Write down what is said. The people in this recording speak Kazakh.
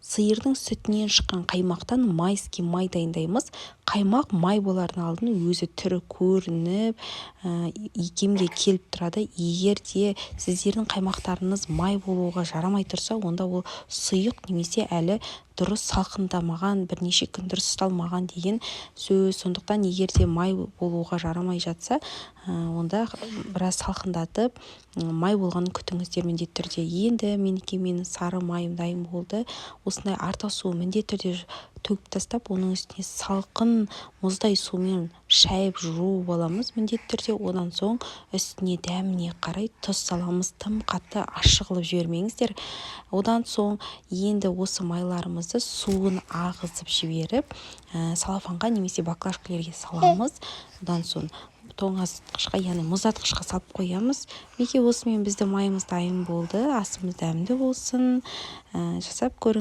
Сиырдың сүтінен шыққан қаймақтан майский май дайындаймыз. Қаймақ май болардың алдын өзі түрі көрініп, икемге келіп тұрады. Егер де сіздердің қаймақтарыңыз май болуға жарамай тұрса, онда ол сұйық немесе әлі дұрыс салқындамаған, бірнеше күн дұрыс ұсталмаған деген сөз. Сондықтан егер де май болуға жарамай жатса, онда біраз салқындатып, май болғанын күтіңіздер міндетті түрде. Енді мінекей, менің сары майым дайын болды. Осындай артық суын міндетті түрде төгіп тастап, оның үстіне салқын мұздай сумен шайып, жуып аламыз міндетті түрде. Одан соң үстіне дәміне қарай тұз саламыз. Тым қатты ащы қылып жібермеңіздер. Одан соң енді осы майларымызды суын ағызып жіберіп, целлофанға немесе баклажкалерге саламыз. Одан соң тоңазытқышқа, яғни мұздатқышқа салып қоямыз. Мінекей, осымен біздің майымыз дайын болды. Асымыз дәмді болсын, жасап көріңіз.